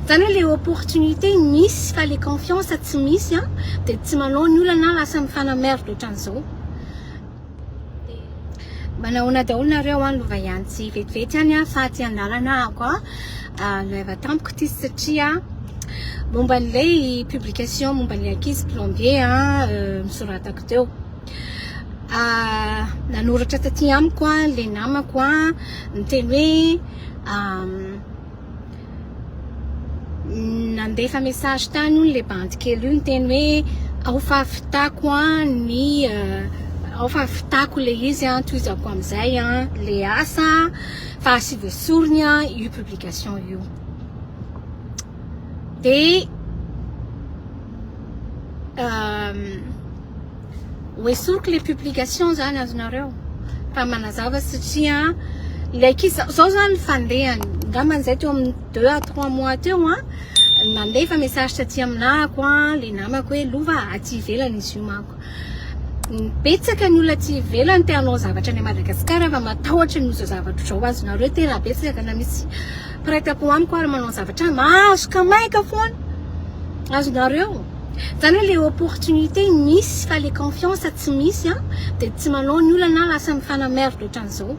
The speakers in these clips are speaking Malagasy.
Zany hoe le opportunité misy fa le confiance tsy misy an, de tsy manao ny olona lasa mifanamerde ohatran'izao. Manahoana daholo nareo an, lova ihany tsy vetivety ihany an, fa aty andalana ahako an, live tampoka ity satria momba an'ilay publication momba ny ankizy plombier an, nosoratako teo. Nanoratra taty amiko an, le namako an, niteny hoe Nandefa message tany hono le bandy kely io niteny hoe ao fa vitako an ny ao fa vitako le izy an tohizako amizay an le asa fa asivo esoriny an io publication io de Ho esoriko le publication zany azonareo fa manazava satria ilay ankizy zao zany fandehany ngambany zay teo amin'ny deux à trois mois teo an nandefa message taty aminahako an le namako hoe lova aty ivelany izy io manko betsaka ny olona aty ivelany te hanao zavatra any Madagasikara fa matahotra ny izao zavatra izao azonareo tena betsaka na misy mpiray tampo amiko ary manao zavatra mahazo ka maika foana azonareo Zany hoe le opportunité misy fa le confiance tsy misy an, de tsy manao ny olana lasa mifanamerde otran'izao.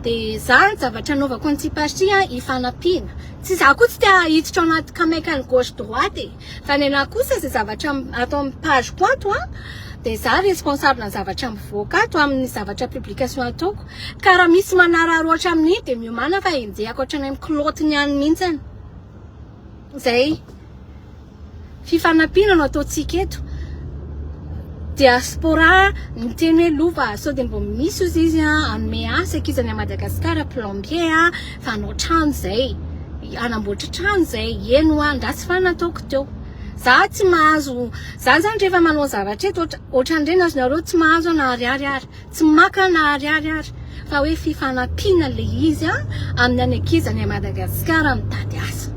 De za ny zavatra anaovako an'ity page ity an ifanampiana. Tsy za koa tsy te hiditra ao anaty kamaikan'ny gauche droite e, fa ny anahy kosa ze zavatra atao amin'ny page ko ato an, de za responsable ny zavatra mivoaka ato amin'ny zavatra publication ataoko. Ka raha misy manararaotra amin'iny de miomàna fa enjehako hatrany amin'ny kilaotiny any mihitsiny. Zay. Fifanampiana no ataontsika eto. Diaspora miteny hoe lova sao dia mbo misy ozy izy an hanome asa ankizy any Madagascar plombier an fa hanao trano zay. Hanamboatra trano zay. Eny hoa andraso fa nataoko teo. Za tsy mahazo za zany rehefa manao zavatra eto ohatran'ireny azonareo tsy mahazo na ariary ary. Tsy maka na ariary ary fa hoe fifanampiana le izy a amin'ny any ankizy any Madagascar mitady asa.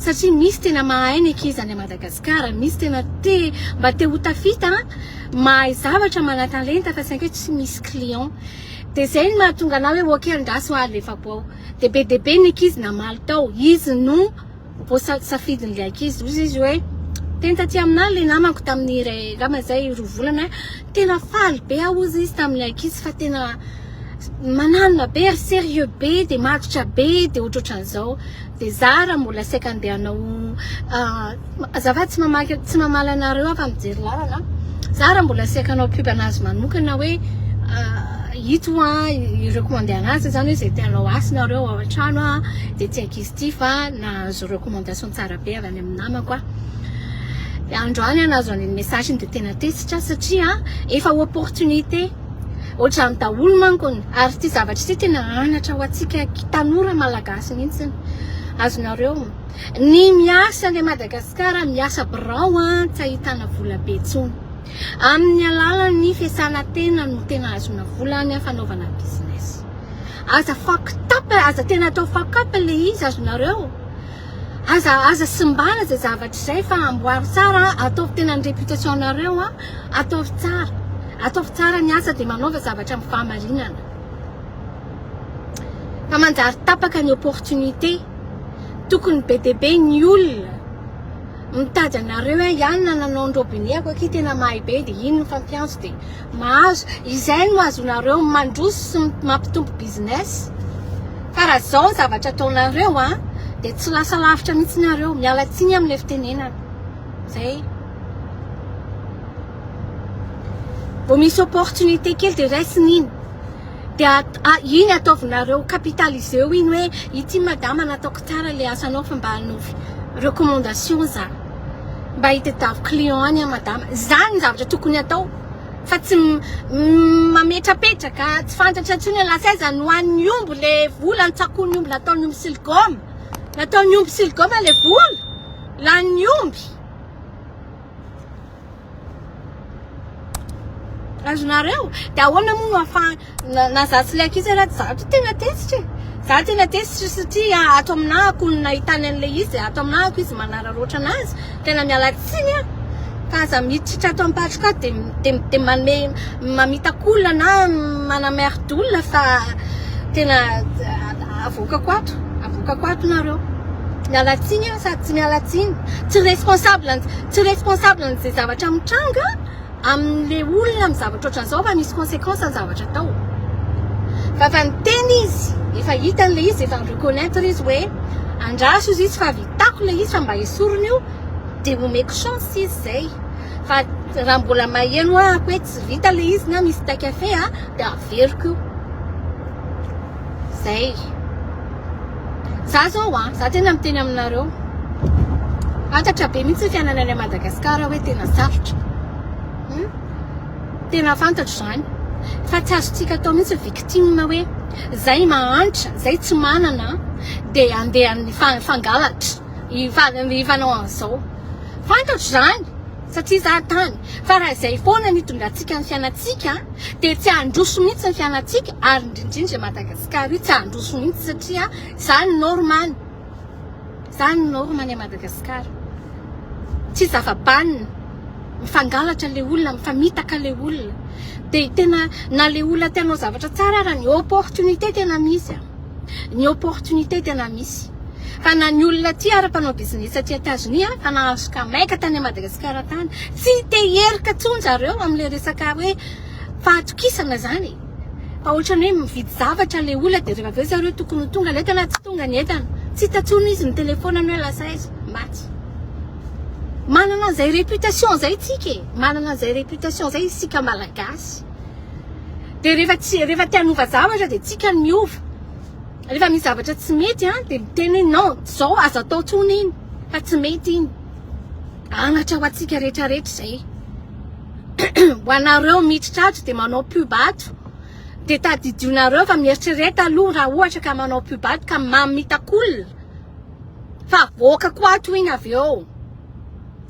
Satria misy tena mahay ny ankizy any Madagascar, misy tena te mba te ho tafita, mahay zavatra, manan-talenta fa saingy hoe tsy misy client. De zay no mahatonga anah hoe ok andraso alefako ao. De be dia be ny ankizy namaly tao, izy no Voasafidin'ilay ankizy hozy izy hoe teny taty aminah ilay namako tamin'ny iray angamba izay roa volana tena faly be aho hozy izy tamin'ilay ankizy fa tena mananona be ary sérieux be dia matotra be dia ohatrohatran'izao dia za raha mbola saika andeha hanao azafady tsy mamaky tsy mamaly anareo aho fa mijery lalana za raha mbola saika hanao pub anazy manokana hoe ito an i-recommander anazy zany hoe izay te hanao asa nareo ao an-trano an dia tsy ankizy ity fa nahazo recommandation tsara be avy any amin'ny namako aho. Dia androany aho nahazo an'iny message iny dia tena tezitra satria efa opportunité ohatrany daholo manko ary ity zavatra ity tena anatra ho antsika tanora malagasy mihitsy. Azonareo ny miasa any Madagasikara miasa birao an tsy ahitana vola be intsony. Amin'ny alalan'ny fiasana tena no tena ahazoana vola any fanaovana business. Aza fucked up, aza tena atao fuck up le izy azonareo. Aza aza simbana izay zavatra izay fa amboary tsara, ataovy tena ny réputation nareo an, ataovy tsara. Ataovy tsara ny asa dia manaova zavatra amin'ny fahamarinana. Fa manjary tapaka ny opportunité. Tokony be dia be ny olona mitady anareo hoe ianona nanao ny robinet ako akia tena mahay be dia iny mifampiantso dia mahazo izay no azonareo mandroso sy mampitombo business fa raha zao ny zavatra ataonareo a dia tsy lasa lavitra mihitsy nareo miala tsiny amin'ilay fitenenana zay vao misy opportunité kely dia raisina iny Dia iny ataovinareo capitaliseo iny hoe ity madama nataoko tsara le asanao fa mba anaovy recommandation za. Mba hitadiavo client any aho madama. Zany ny zavatra tokony atao fa tsy mametrapetraka tsy fantatra intsony hoe lasa aiza nohanin'ny omby le vola notsakoin'ny omby nataon'ny omby siligoma. Nataon'ny omby siligoma le vola lanin'ny omby. Azonareo? Dia ahoana moa no ahafahana na, na za sy ilay ankizy ara za to tena tezitra e. Za tena tezitra satria ato aminahako no nahitany an'ilay izy, ato aminahako izy manararaotra anazy. Tena miala tsiny aho. Fa aza miditra ato am-patroko ato dia dia dia manome mamitaka olona na manamerde olona fa tena avoakako ato. Avoakako. avoakako ato nareo. Miala tsiny aho sady tsy miala tsiny. Tsy responsable tsy responsable an'izay zavatra mitranga amin'le olona amin'ny zavatra ohatran'izao fa misy conséquence ny zavatra atao. Fa efa niteny izy, efa hitany le izy, efa ni-reconnaitre izy hoe andraso izy izy fa vitako le izy fa mba esorina io de omeko chance izy zay. Fa raha mbola maheno ahako hoe tsy vita le izy na misy taika fe a de averiko io. Zay. Za zao a, za tena miteny aminareo. Fantatra be mihitsy ny fiainana any Madagasikara hoe tena sarotra. Hmm? Tena fantatro izany. Fa tsy azontsika atao mihitsy victime hoe zay mahantra, zay tsy manana de andeha fangalatra, hifanao an'izao. Fantatro izany satria za tany. Fa raha izay foana ny hitondrantsika ny fiainantsika dia tsy handroso mihitsy ny fiainantsika ary indrindrindra i Madagasikara io tsy handroso mihitsy satria izany norme any. Izany norme any Madagasikara. Tsy zava-banona. Mifangalatra le olona, mifamitaka le olona. Dia tena na le olona te hanao zavatra tsara ara ny opportunité tena misy a. Ny opportunité tena misy. Fa na ny olona aty ara mpanao business aty Etazonia fa nahazo ka maika tany Madagasikara tany. Tsy te hierika tsony zareo amin'le resaka hoe fahatokisana zany e. Fa ohatran'ny hoe mividy zavatra le olona dia rehefa avy eo zareo tokony ho tonga le entana tsy tonga ny entana. Tsy hita tsony izy ny telefonany hoe lasa aiza. Maty. Manana an'izay réputation zay tsika e. Manana an'izay réputation zay isika Malagasy. Dia rehefa tsy rehefa te hanova zavatra dia tsika no miova. Rehefa misy zavatra tsy mety an dia miteny hoe non, zao aza atao tsony iny fa tsy mety iny. Anatra ho antsika rehetra rehetra izay. Ho anareo miditra ato dia manao pub ato dia tadidionareo fa mieritrereta aloha raha ohatra ka manao pub ato ka mamitak'olona fa avoakako ato iny avy eo.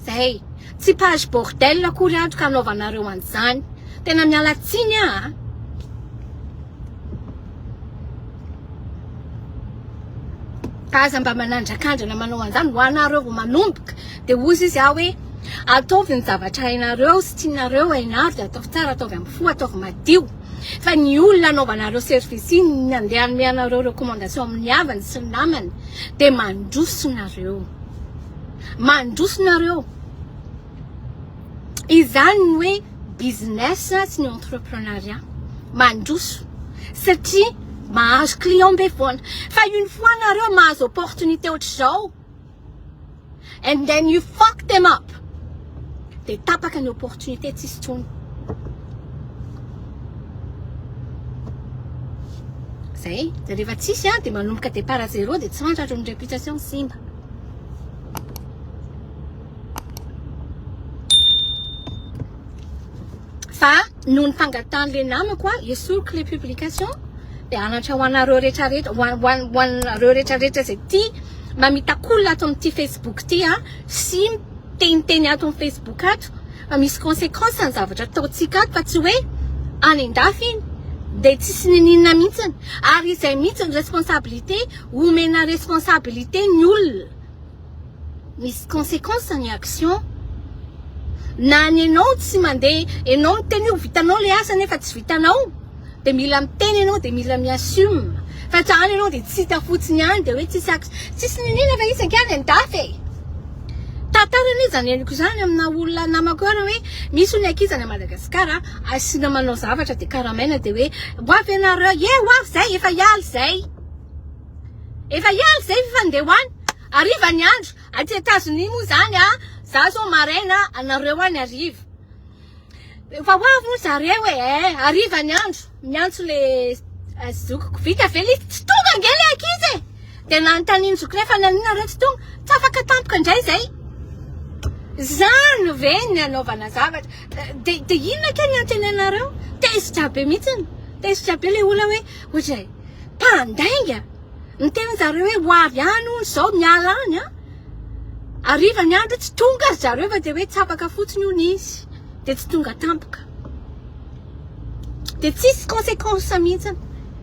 Zay. Tsy page bordel akory ato ka anaovanareo an'izany. Tena miala tsiny aho a. Ka aza mba manandrakandrana manao an'izany ho anareo vao manomboka. Dia hozy izy aho hoe ataovy ny zavatra hainareo sy tianareo hainaro dia ataovy tsara, ataovy amin'ny fo, ataovy madio. Fa ny olona anaovanareo service iny ny andeha hanome anareo recommandation amin'ny havany sy ny namany dia mandroso nareo. Mandroso nareo. Izany ny hoe business sy ny entrepreneuriat. Mandroso. Satria mahazo client be foana. Fa une fois nareo mahazo opportunité ohatr'izao and then you fuck them up dia tapaka ny opportunité tsisy tsony. Zay, dia rehefa tsisy dia manomboka départ à zéro dia tsy fantatro ny réputation simba. Fa noho ny fangatahan'le namako a, esoriko le publication dia anatra ho anareo rehetrarehetra, ho an- ho an- ho anareo rehetrarehetra izay tia mamitakolona ato amin'ity Facebook ity a, sy miteniteny ato amin'ny Facebook ato fa misy conséquence ny zavatra ataontsika ato fa tsy hoe any an-dafy iny dia tsisy niniana mihitsiny ary izay mihitsy ny responsabilité omena responsabilité ny olona. Misy consequence ny action. Na ny enao tsy mandeha, enao miteny hoe ho vitanao le asa nefa tsy vitanao, de mila miteny enao de mila mi-assume. Fa tsy any enao de tsy hita fotsiny any de hoe tsisy action, tsisy niniana fa izy ange any an-dafy e. Tantara anie izany henoko izany amina olona namako eo hoe misy hono ankizy any Madagasikara asiana manao zavatra de karamaina de hoe ho avy ianareo, ie ho avy zay, efa hiala izay. Efa hiala izay fa ndeha ho any. Hariva ny andro. Aty Etazonia moa izany a, za zao maraina, anareo any hariva. Efa ho avy moa zareo e, eh, hariva ny andro. Miantso le eh, zokiko, vita ve le izy? Tsy tonga ange le ankizy e! Dia nanontanian'ny zokinay fa naninona nareo tsy tonga? Tsy afaka tampoka indray izay. Zany ve ny anaovana zavatra? Dia dia inona kay ny antenainareo? Tezitra be mihitsiny. Tezitra be le olona hoe ohatran'ny Mpandainga! Niteny zareo hoe ho avy any hono izao miala any an! Hariva ny andro tsy tonga ry zareo fa dia hoe tsy afaka fotsiny hono izy. Dia tsy tonga tampoka. Dia tsisy conséquence mihitsy.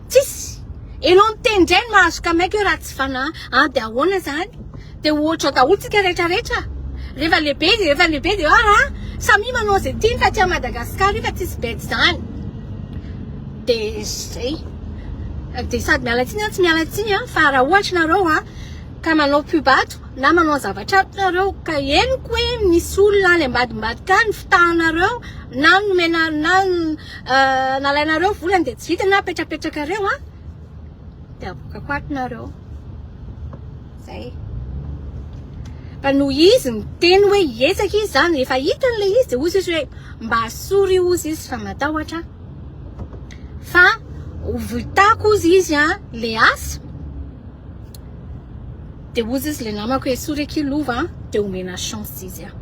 Tsisy. Enao miteny indray no mahazo kamaika hoe ratsy fanahy. Ah dia ahoana izany? Dia ohatra daholo tsika rehetra rehetra. Rehefa lehibe dia rehefa lehibe dia ah ah samia manao izay tiany fa aty Madagascar io fa tsisy bedy izany. Dia izay. Dia sady miala tsiny aho tsy miala tsiny an, fa raha ohatra nareo an ka manao pub ato na manao zavatra ato nareo ka henoko hoe misy olona any ambadimbadika any fitahanareo na nomena na nalainareo volany dia tsy vita na apetrapetrakareo an, dia avoakako ato nareo. Zay. Fa noho izy niteny hoe hiezaka izy zany, efa hitany le izy dia hozy izy hoe mba asory hozy izy fa matahotra aho. Fa ho vitako hozy izy an le asa. Dia hozy izy le namako hoe esory akia lova an, dia omena chance izy an.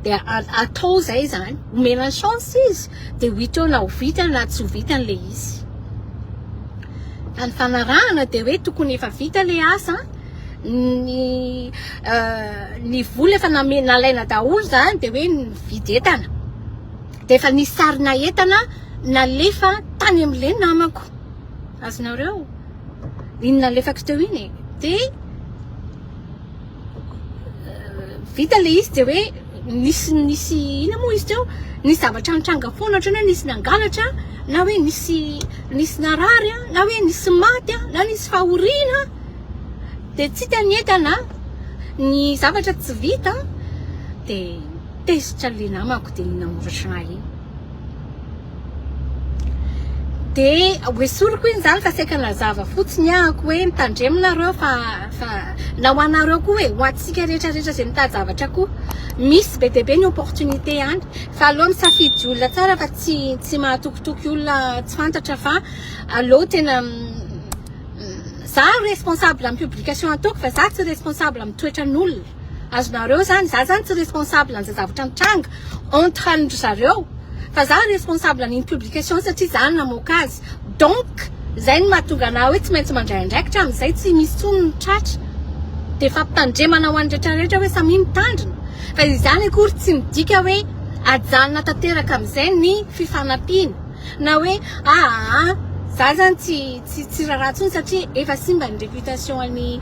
Dia atao zay zany, omena chance izy dia ho hita eo na ho vitany na tsy ho vitany le izy. Fa ny fanarahana dia hoe tokony efa vita le asa, ny ny vola efa name- nalaina daholo zany dia hoe nividy entana. Dia efa nisy sarina entana nalefa tany amin'ilay namako. Azonareo? Iny nalefako teo iny e. Dia vita le izy dia hoe nisy nisy ina moa izy teo nisy zavatra nitranga foana ohatrany hoe nisy nangalatra na hoe nisy nisy narary na hoe nisy maty na nisy fahoriana dia tsy hita ny entana ny zavatra tsy vita dia tezitra le namako dia nanoratra ahy iny. Dia hoesoriko iny izany fa saika nazava fotsiny ahako hoe mitandremo nareo fa fa na ho anareo koa e, ho antsika rehetra rehetra izay mitady zavatra koa. Misy be dia be ny opportunité any fa aleo misafidy olona tsara fa tsy tsy mahatokitoky olona tsy fantatra fa aleo tena za responsable amin'ny publication ataoko fa za tsy responsable amin'ny toetran'olona. Azonareo zany, za zany tsy responsable an'izay zavatra mitranga entre an-dry zareo fa za responsable an'iny publication satria za namoaka azy donc zay no mahatonga anah hoe tsy maintsy mandray andraikitra amin'izay tsy misy tsony ny tratra de fampitandremana ho an'ny rehetra rehetra hoe samia mitandrina fa izany akory tsy midika hoe ajanona tanteraka amin'izay ny fifanampiana na hoe aa za zany tsy tsy tsy raharaha tsony satria efa simba ny réputation ny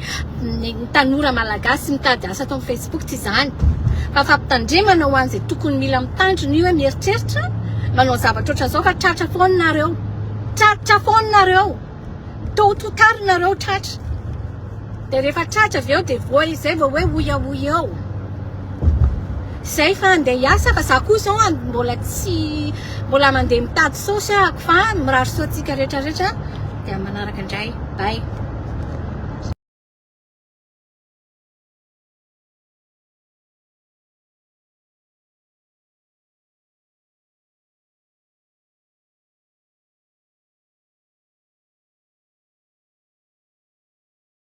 ny tanora malagasy mitady asa ato amin'ny Facebook tsy izany fa fampitandremana ho an'izay tokony mila mitandrina io hoe mieritreritra manao zavatra ohatran'izao fa tratra foana nareo tratra foana nareo tôt ou tard nareo tratra dia rehefa tratra avy eo dia voa izay vao hoe oia oia eo Zay fa andeha hiasa fa za koa zao mbola tsy mbola mandeha mitady saosy ahako fa mirary soa antsika rehetra rehetra dia manaraka indray bye.